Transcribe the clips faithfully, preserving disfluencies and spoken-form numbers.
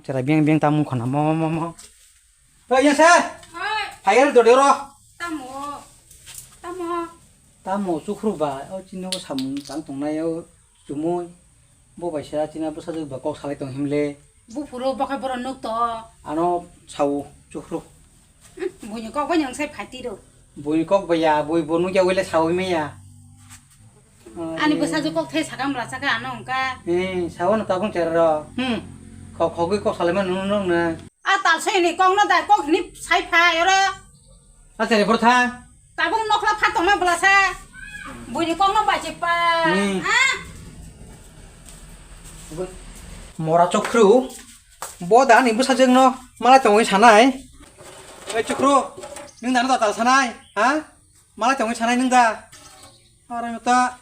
Chwrai beng beng tamo khana mo mo mo. Oi, yang sa. Oi. Phai ar dode ro. Tamo. Tamo. Tamo chukhru ba, o chini o samung tang tongnai o chumui. Bo bai sa chini bwsajwk ba kok salai tong himle. Buphuru bo khai borok nuk to. Ano sao chukhru. Hmm, buini kok bai nang sai phati ro. Buini kok bai ya, bui bo nuk ya wele sao me ya. Ani bwsajwk kok thai sakang bwla saka ano wngkha. Eh, sao no tabung chera ro. Hmm. Khok khogwi kok salai ma nung nung na. A tal soi ni kok no dai kok hini sai phai oro. A chera bor tha. Tabung nokla phat tongma bwla sa. Buini kok no bai se pa. Hmm. Ha? Mora chukhru. Bo da ni bwsajwk no malai tongwi sanai. Oi chukhru. Nung da no da tal sanai. Ha? Malai tongwi sanai nung da. Aro ta.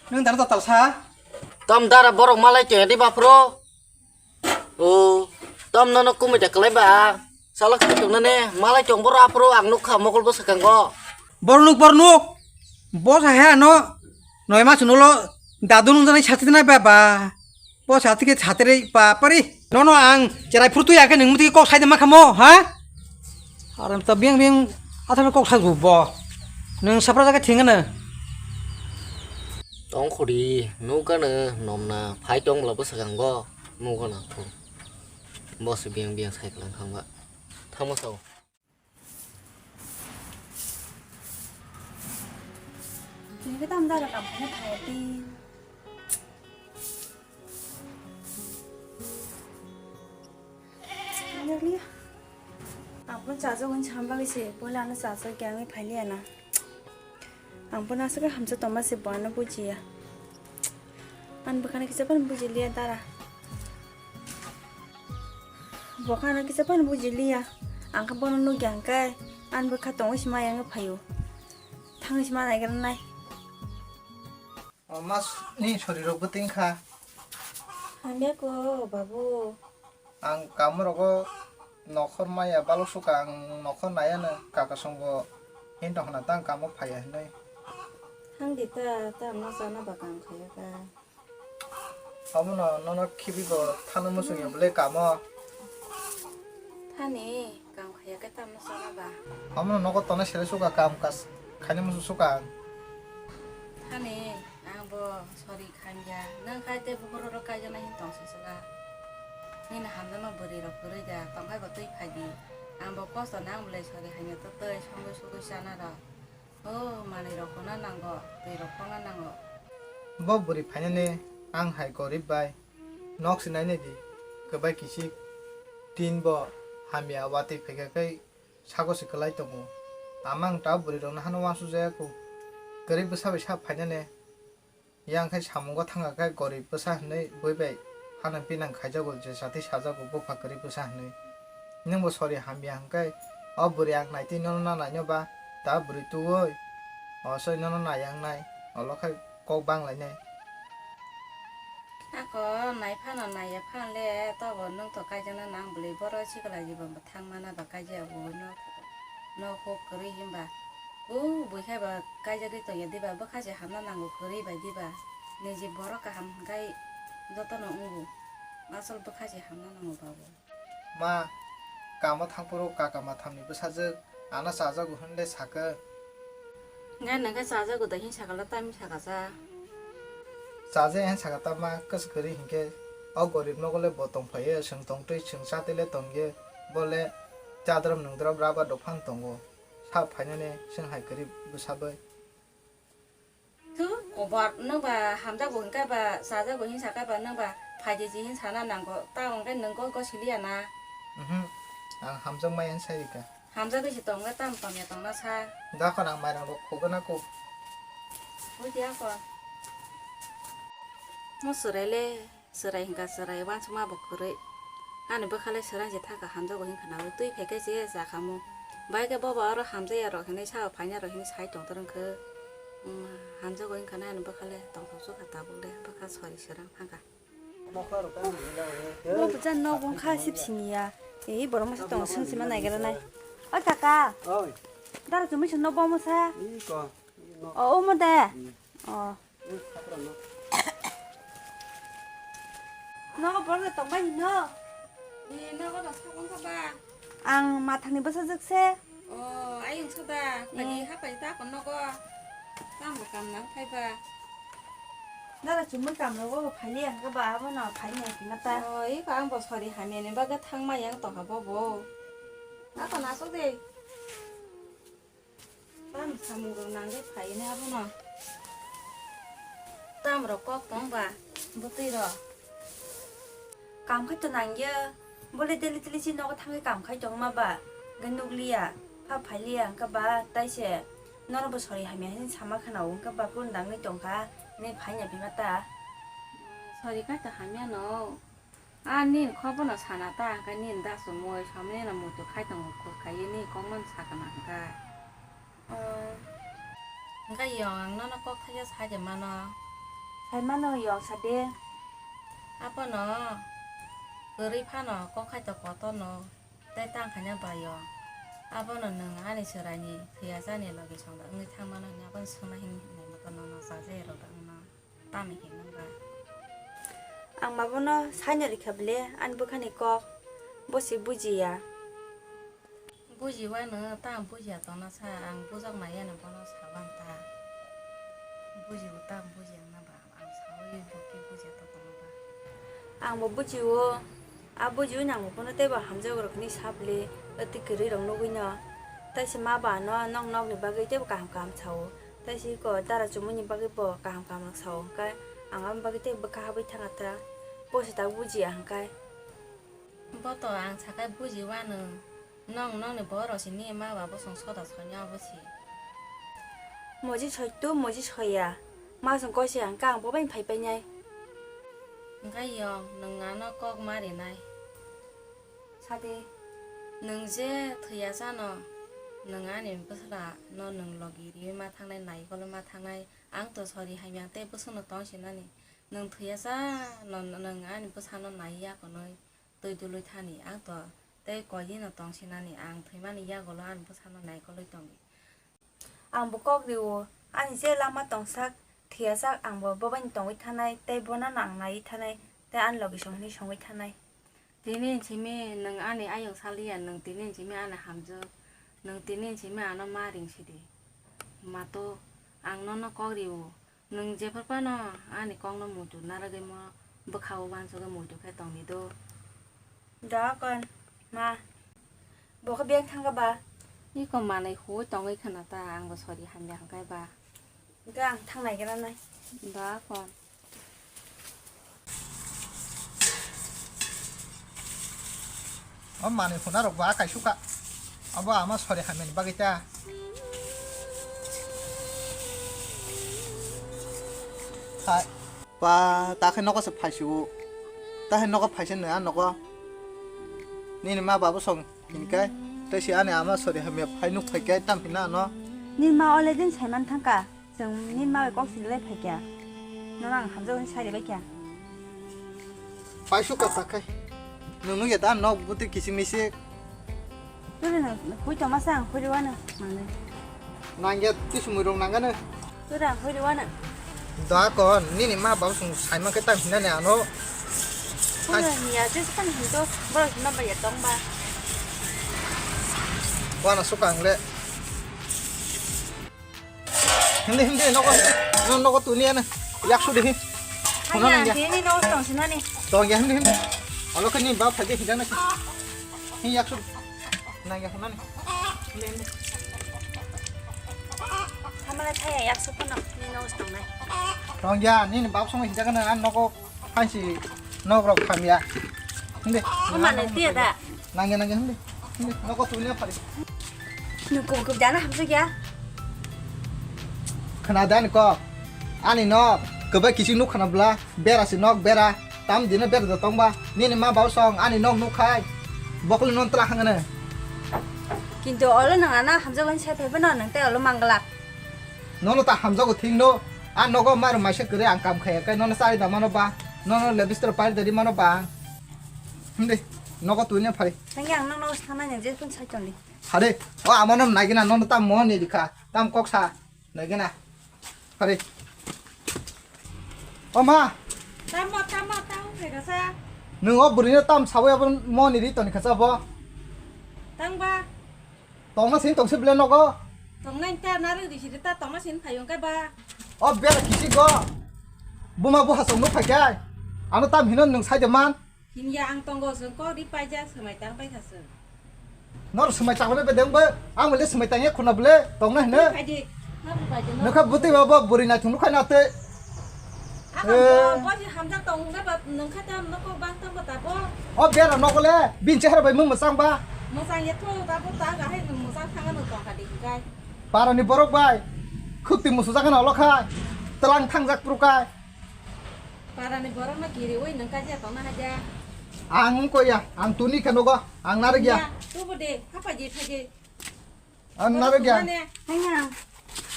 Nung da no da tal sa. Tam dara borok malai tong di bapro. O, tom nono kumui da kwlai ba. Salak se tong nane, malai tong boro apro ang nuk kha mokol bo swkang go. Bornuk, bornuk. Bo sa he ano. Noi ma suno lo. Dadu nung janai sati na ba ba. Bo sati ke sati re pa pari. Nono ang cherai phuru tu ya ke nung muti kok sai de ma khamo, ha? Aram ta biang biang athan kok sai bu bo. Nung sapra jaga thing na. Tong khuri, nuk gana nomna phai tong bla bo swkang go. Nuk gana thu. Boss biyang biyang cycle ang thangba. Thangma sao. Tini kita amda ada kampung thawati. Liya, liya. Ang pun chaja gun chamba gisi, pula ano chaja kya ngi phai liya na. Ang pun asa ka hamsa toma se bo ano bujiya. An bwkhano kisa phano bujiliya dara. Bwkhano kisa phano bujiliya. Ang khe bono nukya hwnkhe an bwkha tongwi se maya wngwi phaio. Thangwi se ma naigra nai. O mas ni sori rok bwtwi wngkha. Hamya ko babu. Ang kamo rogo nokhor maya balok suka ang nokhor naya no kaka songo hinto hana tang kamo phaya hinoi. Hang di ta, ta no sana ba kam khaya ka. Omono nono khibi bo thano muchung ya bole kamo. Thani kam khaya ke tam no sana ba. Omono nogo tona sele suka kam kas khaina muchung suka ang. Thani ang bo sori khamya nang khai te bukhoro ro kaijana hin tong sisila. Nini hamjama bwrwi rok kwrwi da tongkhai bo twi phai di. Ang bo kosto nang bole sori hamya to twi songwi sugwi sana rok. O manwi rok hona nango, twi rok hona nango. Bo bwrwi phainani ang hai gorib bai nok sinai nai di kwbai kisik tin bo hamya watwi phaikha khai sago se kwlai tongo. Ama ang ta bwrwi rokno hano wansuk jaya kho. Kwrwi bwsa bai sa phainani. Yang khai samungo thangkha khe gorib bwsa hinwi bui bai hanang pinang khaijago je satwi sajago bupha kwrwi bwsa hinwi. Nwngbo sori hamya hwnkhe o bwrwi ang naitwi nono na naino ba ta bwrwi tuwi osoi nono naiya wngnai olo khai kok bang lainai. Ako nai phano naiya phano le tobo nwng to kaijakna nang bwlwi boro sikla jibon bo thang mana ba kaijak bo no no kok kwrwi hinba. Kung bui khai ba kaijagwi tongya diba, bwkha se hamna nango kwrwi bai diba, niji borok kaham hwnkhe jotono wngo, asol bwkha se hamna nango babu. Ma, kamo thangphuru kaka mathamni bwsajwk ano chajago hwnle sakha. Ngai nangkhe chajago da hin sakala tamo sakasa. Chaja yan sakha tama kwchwk kwrwi hinkhe o gorib nogo le bo tongphaio, chwng tongtwi chwng chatwi le tongya, bo le chadrom nungdrom rubber dophang tongo. Sa phainani chwng hai kwrwi bwsa bai. Thu, kobor, nwng ba hamjago hwnkhe ba, chajago hin sakha ba, nwng ba phaidi ji hin sana nango, ta hwnkhe nwng go go siliya na. Mhm, ang hamjak maya sai rika. Hamjagwi se tong khe tamo tongya tongna sa. Dakho nang mairang rok khogwi na kho. Buji akho. Mo chwrai le. Chwrai hwnkha chwrai, uansukma bo kwrwi. Ani bwkha le chwrai se thaka hamjago hinwi khwnaui twi phaikhe se chakhamu. Bai khe bobo oro hamjaya rok hinwi sao phaina rok hinwi sai tongtwrwng khe. Hamjago hinwi khwna ani bwkha le tongthok sukha tabuk le bwkha sori chwrai phangkha. Bo bwsa nok wngkha sip siniya. Ei borok masa tong swng sima naigra nai. Oi kaka. Oi. Dara chumui sino bo masa. Iko. O omo de. O. Nogo borok tongbai hino. Ni nogo rok sabon kha ba? Ang mathangni bwsajwk se. O, ayung soda, phaidi Eh. Hapai ta kon nogo. Tamo kam nang phai ba? Dara chumui kam rogo phai li ang kha ba, abono phai nai khe na ta. O, iko ang bo sori hamya ni bagwi thang ma yang tong kha bobo. Ako na sok de. Tam samung rok nangwi phaina abono. Tam rok kok tong ba bwtwi rok. Kam khai to nangya. Bole daily daily si nogo thangwi kam khai tong ma ba. Ga nukliya. Pha phailiya hwnkha ba tai se. Nono bo sori hamya hin sama khana hwnkha ba kun dangwi tong kha. Ni phaina phi ma ta. Sori khai to hamya no. A nini kok bono sana ta, hwnkhe nini dasu moi samani no muitu khai tongo, khuk khaiwi nini kok no sakana hwnkhe. Oh. Hwnkhe yong ang nono kok thaisa sai de mano. Sai mano yong sa de. Abono kwrwi phano kok khai to kotor no tei tang khaina bai yong. Abono nwng ani chwraini thwiya chani logi song da wngwi thang mano hwnwi abono swngna hini hinwi mano nono chaje rw da wngno. Tamo hinwi ba. Ang ma bono saino rikha bile, ani bwkhani kok, bo se bujiya. Bujiwano tamo bujiya tongna sa, ang bujak nai yani bono saban ta. Bujibo tamo bujiya wngna ba, ang sawi bo khe bujiya tongna ba. Ang bo bujiwo. A bujiwi nangbo bono teibo hamjak rok hinwi sa bwle, tei kwrwi rok nugwi no. Taisa ma ba no nok nok ni bagwi teibo kaham kaham sao. Taisa iko dara chumui ni bagwi bo kaham kaham rok sao hwnkhe ang aboni bagwi tei bwkha habwi thanga ta. Bo se ta bujiya hwnkhe. Bo to ang sakai bujiwano. Nong nokni borok se nini ma ba bosong soda sonya obo se. Moji soi tu, moji soya. Ma song koi se ang kang bo bai phai pai nai. Hwnkhe yong nwng ano kok ma rinai. Sadi. Nwng je thwiya chano, nwng ani bwsla no nwng logi riwi ma thangnai, naikol ma thangnai. Ang to sori hamya tei bwswkno tong sinani. Nwng thwiya chano nwng ani bwsano naiya konwi. Twi dului thani ang to tei koidino tong sinani, ang thwimani yagulo ani bwsano naikolwi tongdi. Ang bo kok rio, ani je lama tongsak, thwiyasak ang bo bobaini tongwi thanai tei bono ang naiwi thanai tei ani logi song hinwi songwi thanai. Tini simi nwng ani ayung saliya, nwng tini simi ani hamjwk, nwng tini simi ano ma ring sidi. Mato, ang nono kok rio, nwng jephar phano ani kokno muitu narwgwi mo bwkha-o uansugwi muitu khe tongdi do. Da kon, ma. Bo khe beng thangkha ba? Iko manwi huwi tongwi khna ta, ang bo sori hamya hwnkhe ba. Hwnkhe ang thang nai khe nai. Da kon. O manwi phunarok bo a kaisukha. Abo ama sori hamyani bagwi ta. Hai. Pa, ta khe nogo se phaisio. Ta khe nogo phaisa nai a nogo. Nini ma babu song hini kai. Tei si ani ama sori hamya phai nuk phai kai tam hina ano. Nini ma ole din saiman thangkha. Chwng nini ma bai kok sinilai phai kha. Nono ang hamjak hwnwi sai ribai kha. Paisuk ka sakhai. Nwng nukya da nok bwtwi kiching misi. Tuli nwng hui tongma sa ang hui rwano manwi. Nangya tisumui rok nangano. Tuli ang hui rwano. Da kon nini ma baba sung saima khe tang hinani ano. Tuli niya jesa kan hinto borok hima bai ya tong ba. Wana suka ang le. Hindi, hindi, nogo, no, nogo tuni ana. Yaksu de hi. Huna nangya. Tini nogo tong sinani. Tong ya, hindi, hindi. Alo kani ba phage hidana ki. Hi yaksu. Nangya huna ni. Hindi, hindi. Hamala thaya yaksu kono ni nogo tong nai. Tong ya, nini bab songo hidana an nogo. Hansi nok rok khamya. Hindi. O mane tiya da. Nangya nangya hindi. Hindi. Noko tunya pari. Nukung kung jana hamsuk ya. Khna dan ko. Ani nok. Kebe kisi nuk khna bla. Bera si nok bera. Tam dina bera da tong ba. Nini ma bau song ani nok nuk khai. Bokli non tla hangane. Kintu olo nang ana hamjak ban sai phai bano nang te olo manglak. Nono ta hamjago thik no. A nogo mar maisa kwrwi ang kam khaya kai nono chari da mano ba. Nono le bistor pari da ri mano ba. Hindi. Nogo tunya phari. Thangi ang nono sanai nang je kun sai tongdi. Phari. O amano nagina nono ta mo ni dikha. Tam kok sa. Nagina. Phari. O ma. Tamo tamo tamo phega sa. Nwng o bwrwino tam sawi abo moni ri toni khacha bo. Tang ba? Tongna sin tongsi bwle nogo. Tongnai ta narwk risi ta tongna sin phai wngkha ba. O bera kisi go. Buma buha song nuk phai kai. Ano tam hino nwng sai de man. Hinya ang tongo song kok ri paija swmai tang pai kha song. Nor swmai tanglabe bedeng bo, ang le swmai tangya khuna bole, tongna hino. Phaidi, habu phaidi, no. Nokha bwtwi ba bo bwrwi naithung nukhai na tei. Ang Eh. Bo, bo si hamjak tong ba, nokha tam nokok bang tam ba tabo. O bera nokole, bin chehra bai mung mwchang ba. Mwchang ye tho tabo ta ga hai nung mwchang thanga nung tong kha di kai. Parani borok bai, khukti musu jaga na olokha, tlang thangjak prukai. Parani borok no kiri oi nung kaja tongna haja. Ang wngkha ya, ang tuni khe nogo, ang narwk ya. Ya, tubu de, hapa je phaje. Ang narwk ya. Hanya.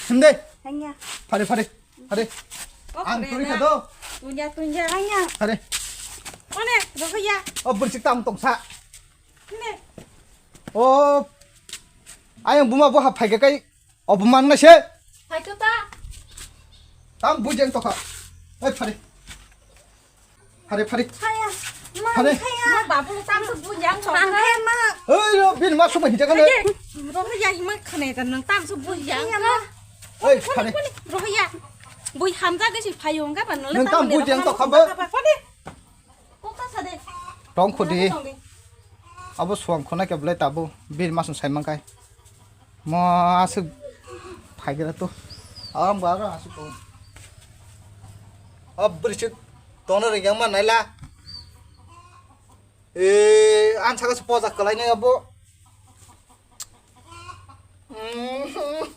Hinde. Hanya. Phari, phari, phari. Ang tuni khe do. Tunja, tunja. Hanya. Phari. Mane, rogo ya. O bwrwsik tam tongsa. Hinde. O. Ayang buma bo hap phai kai. Obo man na se. Hai to ta. Tam bujeng tokha. Oi phari. Phari phari. Haya. Ma Phari. Haya. Ma babu tam so bujang so. Ang khe ma. Oi ro bin ma sumai hita kana. Rohya hima khane ta nang tam so bujang. Haya ma. Oi phari. Rohya. Bui hamja ge si phayong ga ban. Nang tam bujeng tokha ba. Phari. Kokta sade. Tong khudi. Tong di. Abo suang khona khe belai tabo bir masung sai mangkai. Mo asuk phaigra to. Aram ba aro asuk ko. Ab brisik tono ringyang ma naila. E an saka se poja kalai nai abo. Mm,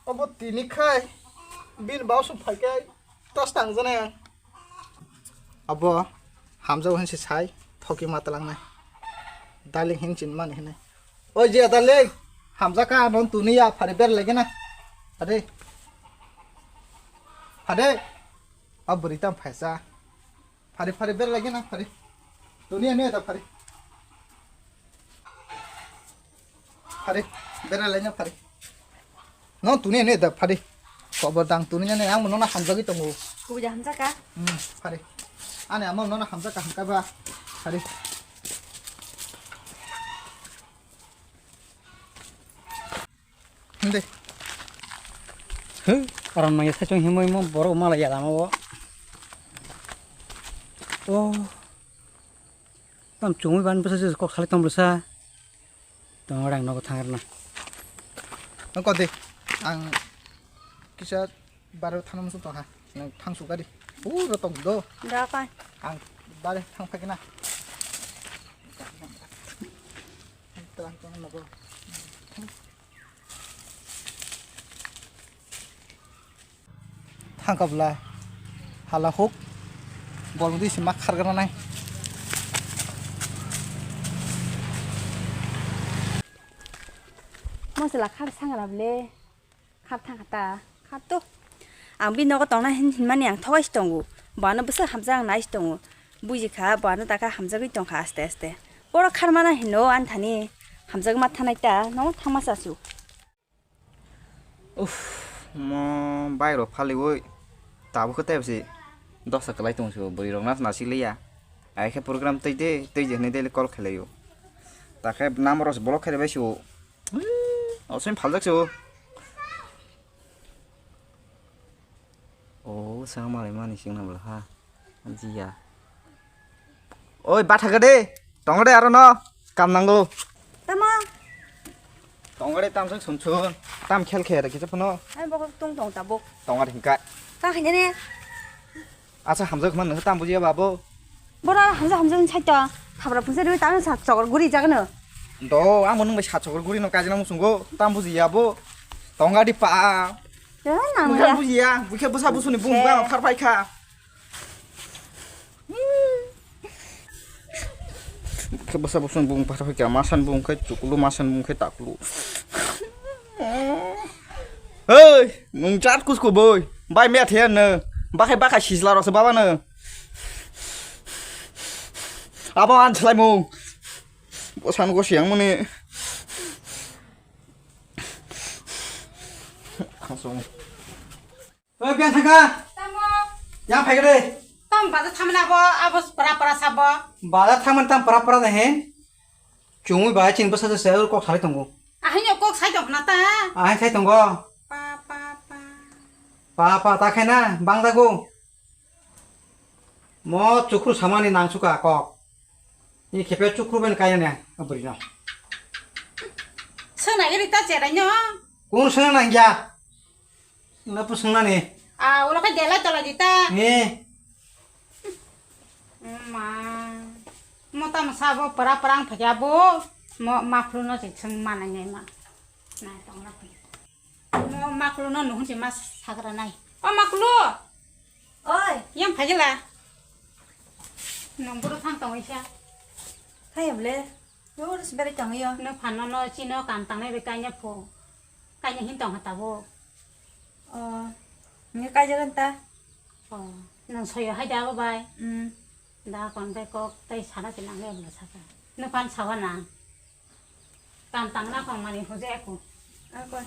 abo tini khai. Bir bau sung phaikai. Tos tang jana yang. Abo hamjao hinsi sai thoki ma talang nai. Darling hin chin mani hinai. Oi je darling, hamjaka non tuni ya phari ber lagi na. Phari. Phari. Aburi tam phaisa. Phari phari ber lagi na phari. Tuni ya ne da phari. Phari, bera laina phari. No tuni ne da phari. Kobo dang tuni ne ang no na hamjagwi tongo. Kubuja hamjaka? Hmm, phari. Ani amo no na hamjaka hangka ba. Phari. Hindi. He, aram nang ya sachung himoi mo borok mala ya lama o. Oh. Tam chumui ban bwsa se kok salai tong bwsa. Tong rang nogo thang rwna. Ang kodi. Ang kisa baro thangna muchung tongha. Nang thang sukha di. Pura tong do. Da kai. Ang bare thang phakna. Tang tong nogo. Thangkha bwla hala huk bolong di se ma khargana nai. Mosla khar sangra bwle khar thangkha ta khar to. Ang bini nogo tongna hin hinmani ang thogais tongo. Bano bwswk hamjak ang nais tongo. Bujikha bano takha hamjagwi tongkha aste aste. Oro kharmana hino ani thani hamjagma thanai ta nono thangma chasu. Uff, mo bike rok phaliwi tabuk khe tei bwsi dosa kwlai tong sio, bwrwi rok nas nasik liya. Ai khe program tei de tei je hinwi daily call khlai o. Ta khe number rok se block khlai bai sio. Osoi phaljak sio. O, sengma lai mani singna bwla ha. Jiya. Oi, bathaga de. Tongo de aro no. Kam nango. Tamo. Tongo de tam sak sun sun. Tam khel khe da kisa phano. Ai bokol tung tong tabuk. Tongo de hingka. Ta khanya ne. Asa hamjak man nang tam bujiya babo. Bora hamjak hamjak ni saito. Habra phunsa rwi tam sa chokor guri jagano. Do, amo nung bai sa chokor guri no kajina musungo. Tam bujiya bo. Tongo de pa. Ya, nang Mungkha ya. Bujiya, bukhe bwsa busuni bung Bukhe. Bang phar phai kha. Bukhe bwsa busuni bung phar phai kha, masan bung khe chukulu, masan bung khe takulu. Hei, nung chat kusko boi, bai me athe ne, bakhai bakhai sisla rokse baba ne. Abo an chlai mung. Bwsan go siang muni. Khasung. Oi, biang thangkha. Tamo. Yang phai kade. Bazar thamani abo, abo para para sabo. Bazar thamani tam para para da he. Chumui bai chini bwsa se ur kok salai tongo. Ahai no kok sai tong na ta. Ahai sai tongo. Pa, pa, pa. Pa, pa, ta khai na, bang da go. Mo chukru samani nang suka kok. Ni khepe chukru ben kai ne, abri no. Sona giri ta cherai no. Kun sona nang ya. Wngna pusung nani. Ah, ulo khe delai tola di ta. Ni. Ma. Mo tamo sabo para para ang phakya bo. Mo maklu no se sung mana ngai ma. Na tong na. Mo maklu no nuhun se mas sagra nai. O maklu. Oi. Yang phagila. Nong buru thang tong isa. Hai ble. Yo ris beri tong yo. No phano no chino kam tang nai be kanya pho. Kanya hin tong hata bo. Oh, nge kaijagan ta? Oh, nang soyo hai da abo bai. Hmm. Da kon bai kok tai sana ti nang le saka. Nuphan sawa na. Kam tang na kong mani huje aku. Ako.